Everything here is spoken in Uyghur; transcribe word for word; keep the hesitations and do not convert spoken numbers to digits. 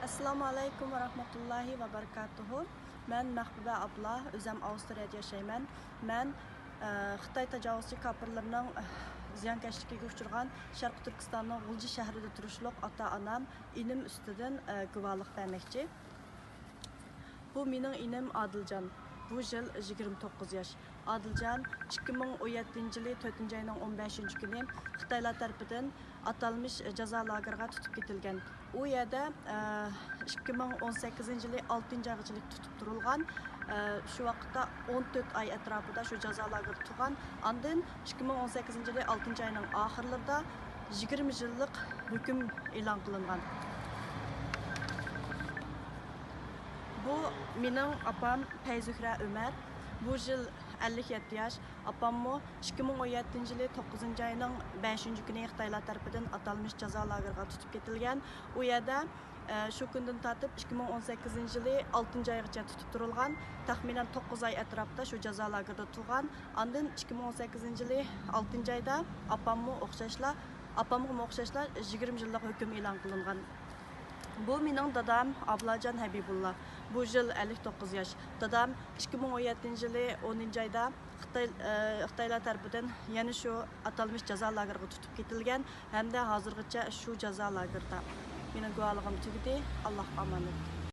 ئەسسالامۇ ئەلەيكۇم ۋە رەھمەتۇللاھى ۋە بەرىكاتۇھۇ. مەن مەھبۇبە ئابلا، ئۆزەم ئاۋسترىيەدە ياشايمەن. مەن، ئە، خىتاي تاجاۋۇزچى كاپىرلىرىنىڭ، ئە، زىيانكەشلىكىگە ئۇچرىغان شەرقىي تۈركىستاننىڭ غۇلجا شەھىرىدە تۇرۇشلۇق ئاتا-ئانام، ئىنىم ئۈستىدىن، ئە، گۇۋاھلىق بەرمەكچى. بۇ مېنىڭ ئىنىم ئادىلجان. بۇ يىل يىگىرمە توققۇز ياش. ئادىلجان ئىككى مىڭ ئون يەتتىنچى يىلى تۆتىنچى ئاينىڭ ئون بەشىنچى كۈنى خىتايلار تەرىپىدىن ئاتالمىش جازا لاگېرىغا تۇتۇپ كېتىلگەن. ئۇ يەردە، ئە، ئىككى مىڭ ئون سەككىزىنچى يىلى ئالتىنچى ئايغىچىلىك تۇتۇپ تۇرۇلغان. ئە، شۇ ۋاقىتتا ئون تۆت ئاي ئەتراپىدا شۇ جازا لاگېرىدا تۇرغان. ئاندىن ئىككى مىڭ ئون سەككىزىنچى يىلى ئالتىنچى ئاينىڭ ئاخىرلىرىدا يىگىرمە يىللىق ھۆكۈم ئېلان قىلىنغان. بۇ مېنىڭ ئاپام پەيزۇھرە ئۆمەر. بۇ يىل ئەللىك يەتتە ياش. ئاپاممۇ ئىككى مىڭ ئون يەتتىنچى يىلى توققۇزىنچى ئاينىڭ بەشىنچى كۈنى خىتايلار تەرىپىدىن ئاتالمىش جازا لاگېرىغا تۇتۇپ كېتىلگەن. ئۇ يەردە، ئە، شۇ كۈندىن تارتىپ ئىككى مىڭ ئون سەككىزىنچى يىلى ئالتىنچى ئايغىچە تۇتۇپ تۇرۇلغان. تەخمىنەن توققۇز ئاي ئەتراپىدا شۇ جازا لاگېرىدا تۇرغان. ئاندىن ئىككى مىڭ ئون سەككىزىنچى يىلى ئالتىنچى ئايدا ئاپاممۇ ئوخشاشلا، ئاپامغىمۇ ئوخشاشلا يىگىرمە يىللىق ھۆكۈم ئېلان قىلىنغان. بۇ مېنىڭ دادام ئابلاجان ھەبىبۇللا. بۇ يىل ئەللىك توققۇز ياش. دادام ئىككى مىڭ ئون يەتتىنچى يىلى ئونىنچى ئايدا خىتاي، ئە، خىتايلار تەرىپىدىن يەنە شۇ ئاتالمىش جازا لاگېرىغا تۇتۇپ كېتىلگەن ھەمدە ھازىرغىچە شۇ جازا لاگېردا. مېنىڭ گۇۋاھلىقىم تۈگىدى. ئاللاھقا ئامانەت.